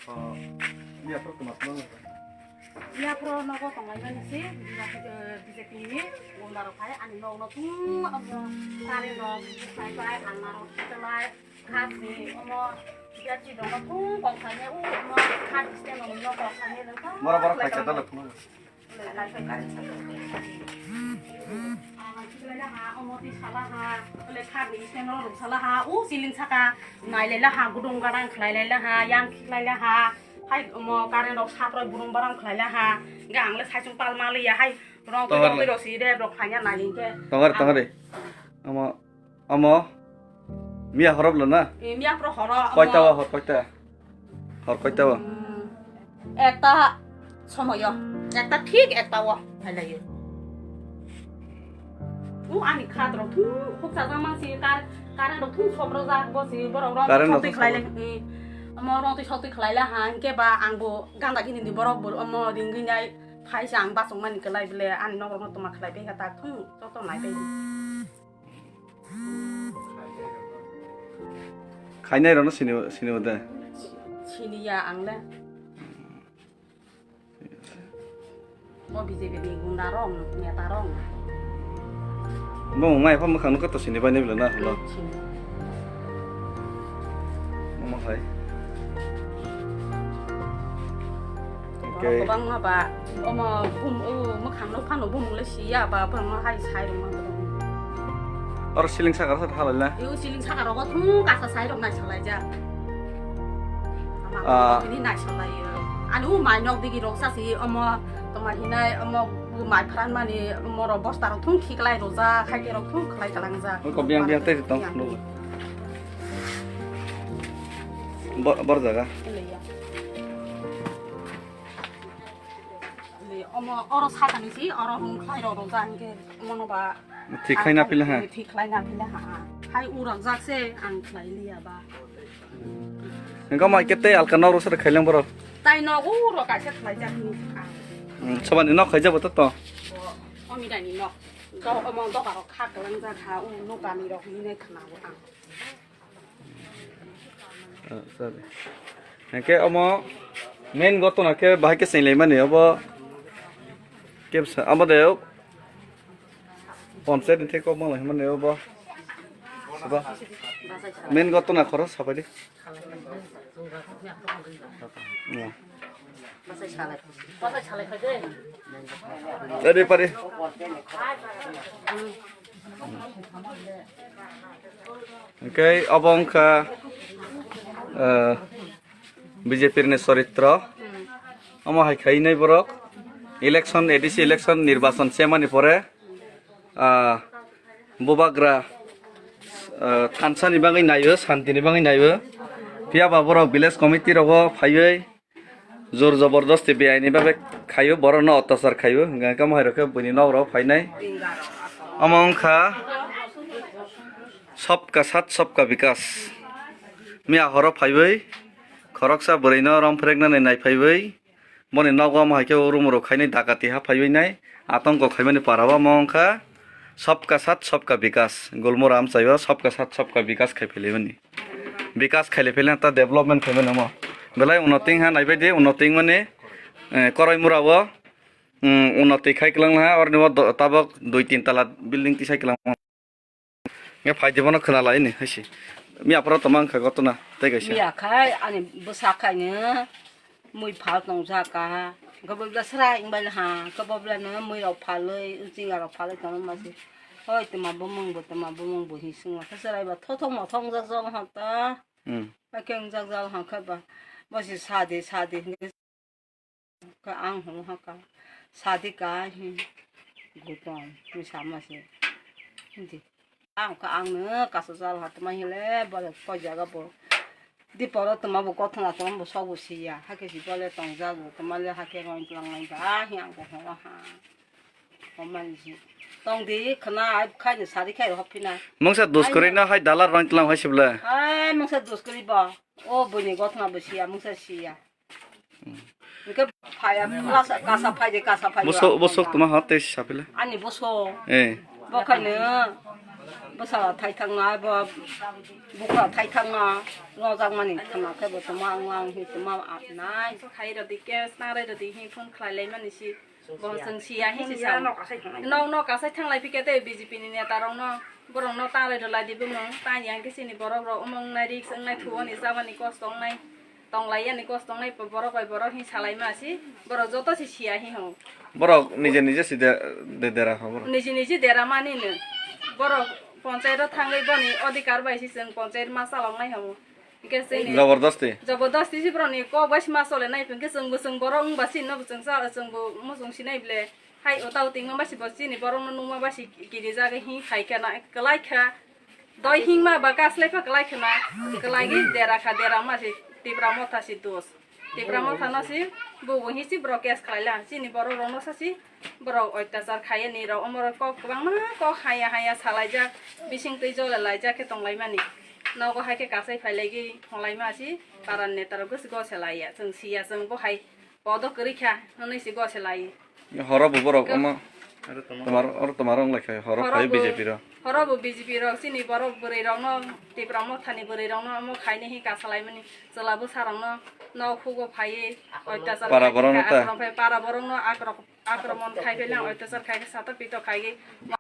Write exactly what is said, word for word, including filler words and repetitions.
Oh, iya, pro tuma tuma. Iya, pro nogo tonglai mani si, B J P ni gunda rok hai, ani nog no tung abo kare nog sai bai, alna rok sai bai, khat ni omo biya chi dong no tung kok sai ne, u omo khat stand no kok sai ne, lengkha. Mora bora khacha dalak no. Siling saka, nailaila ha, gudung gadang khlailaila ha, yang khiklaila ha, hai omo current rok saproi burung barang khlaila ha, ga ang le saichung pal maliya hai, rong twi Tongar rong twi le. Rok si re rok khlaiya nai hingke. Tongar, tongar de. Omo Omo miya horop lo na? Eh, miya pro horo, Koita omo. Wa hor koita? Hor koita wa? Hmm, ekta somoyo, ekta thik ekta o phailayo. U ani khat rok thung khuk sajak ma si kar, current rok thung sok rok jak bo si borok rong Current rok sotwi thung khlai sok le, eh, omo rong twi sotwi khlai le ha, hingke ba ang bo ganda gini di borok bo omo ringwi nai phai se ang bachok mani kwlai bele ani nok rok no toma khlai bai kha tak thung joto nai bai. Khainai rokno sini, sini bo de? Siniya ang le. Mo B J P ni gunda rok, neta rok. Bo mai pha mwkhang no kato sini bai nai bela na holo. Sini. Omo hai. Oke. Borok kwbangma ba, omo bum-, o, mwkhang no phano bumung le siya ba, borok no hai sai rwma borok. Oro siling saka rok sa halai na? Yo, siling saka rogo thung kasa sai rok nai salai ja. Ama Ah. Ini nai salai yo. Ani u mai nok digi rok sa si, omo toma hinai, omo mai pharan mani, omo ro bosta rok thung khiklai rojak, hai ke rok thung khlai kalang ja. Oi, ko biang biang tei tong, Biang. Nugo. Bor, bor jaga. Ele ya. Ele, omo oro sakani si, oro hung khlai ro ro jang ke, omo no ba. Thik khai na pila ha. Thik khlai na pila ha. Hai urang jak se ang khlai liya ba. Engka mai ke tei alka nok ro sar khailang borok. Tai nok uro kaisa khlai jak ni. Hmm, sobani nok khai jabo to to. O, o midani nok. Do, omo doka rok kha kalang jak ha, u nokani rok hinai khna bo ang. Ah, sorry. Hingke omo main gotona khe bahai khe chenglaimani obo kebsa omo de ponchayat ni thai kok manglai mani obo. Obo main gotona khoro sabaidi. Ade pare. Hingke obo wngkha, eh, B J P ni choritro. Omo hai khainai borok election, A D C election nirbachon semani pore, ah, bubagra, ah, thansa ni bagwi naiyo, shanti ni bagwi naiyo. Phiya ba borok village committee rogo phaiwi, jor jobordosti beaini babe khaio, borokno ottachar khaio, hingkha hingkha mohai rok khe buini nok rok phainai. Omo wngkha sabka sath sabka bikas. Miya horo phaiwi khoroksa bwrwino rom phreknani naiphaiwi boni nogo omo hai khe room rok khainai dakati ha phaiwi nai atongko khaimani para o omo wngkha sabka sath sabka bikas. Gulmura amchaio sabka sath sabka bikas khai phailaimani. Bikas khaile phele ta development khaimani omo. Belai unnoti wngkha naibaidi unnoti wngmani, eh, Koraimura o, mm, unnoti khai kwlangha oroni o do-, tabok dui tin tala building tisai kwlangma. Nge phaidi bono khwnalai ni haisi. Miya phoro toma wngkha gotona tei kaisa. Miya khai ani bwsa khaino. Mui phal tongjak ka, khe bo bwla sra wngbai ha, khe bo bwla no mui rok phalwi, uchinga rok phalwi tongma se. Hoi, twma bumung bo, twma bumung bo, hi swngma khe chwrai ba thothok mothok wngjak jok ha ta. Hmm. Hakhe wngjak jok ha khe ba, bo se sadi, sadi hwnkhe khe ang hwn ha ka, sadi ka hi, gutom, hi sama se. Hindi. Ang kha, ang no kasu jal ha tma hile, bole koi jaga bo. Di poro tma bo kothona tma bo sok bo siya. Hakhe si bole tong jago, tma le hakhe rong tlang lang ba, ah, hi ang ko ho ha. Oman ji. Tong di khna, ai khai ni sari khai hop phina. Mungsa dus Ai kori no. Na hai dalar rong tlang hai sibla. Ai, mungsa dus kori ba. O buni kothona bo siya, mungsa siya. Hingke phaya, kasa, kasa phai de, kasa phai de. Bosok, bosok tuma ha tei sapila. Ani bosok. Eh. Bo khaino. Bwsa thaithangna abo bukra thaithangna ngojakmani thangna khe bo tongma wng lang hi tongma nai. Khai rodi case nang rai rodi hi phone khlai lai mani si. Bo chwng siya hi si sa. Nok nok asai thanglai phikhe tei B J P ni neta rok no borok no tang rai rwlai di bumung tang yang khe chini borok rok omong nai risk wngnai thuo ni chabani kosto wngnai. Tonglai yani kos tongnai borok bai borok hin salai ma si, borok joto si siya hi ho. Borok nije nije si de, de dera ho borok. Niji niji dera mani no. Borok ponchayat o thangwi boni odhikar bai si chwng ponchayat ma chalok nai ho. Hingke chini Jabardasti. Jabardasti si borok ni kok bai si ma chole nai hingke chwng bo chwng borok wng ba si no bo chwng sa chwng bo muchung si nai ble. Hai o tau tingma ba si bo chini borok no nungma ba si kiri jaga hi khai kha na kwlai kha. Doi hingma ba kaslai pha kwlai khna, kwlai gi dera kha, dera ma si Tipra Motha si dos. Tipra Motha no si bubu hi si borok case khlai la, chini borok rok no sa si borok oitachar khai ni rok, omo rok kok kwbangma kok haya haya salai jak, bising twi jole lai jak khe tong lai mani. Nogo hai khe kasai phai lai gi hong lai ma si, para neta rok gosi go se lai ya, chwng si ya, chwng bo hai Podo kwrwi kha, hwnwi se go se lai. Horo bo borok Ka- omo. Oro tongma. Tomar, oro tomar wng lai kha, horo Horo khai bo, B J P rok. Horo bo B J P rok, chini borok bwrwi rok no, Tipra Motha ni bwrwi rok no omo khai ni hi kasa lai mani. Chwla bwsa rok no, nok hugo phaiwi, oitachar Para khai borok no kha, ta. Akromon phai, para borok no akrok-, akromon khai phai lang, oitachar khai khe sato pito khai khe.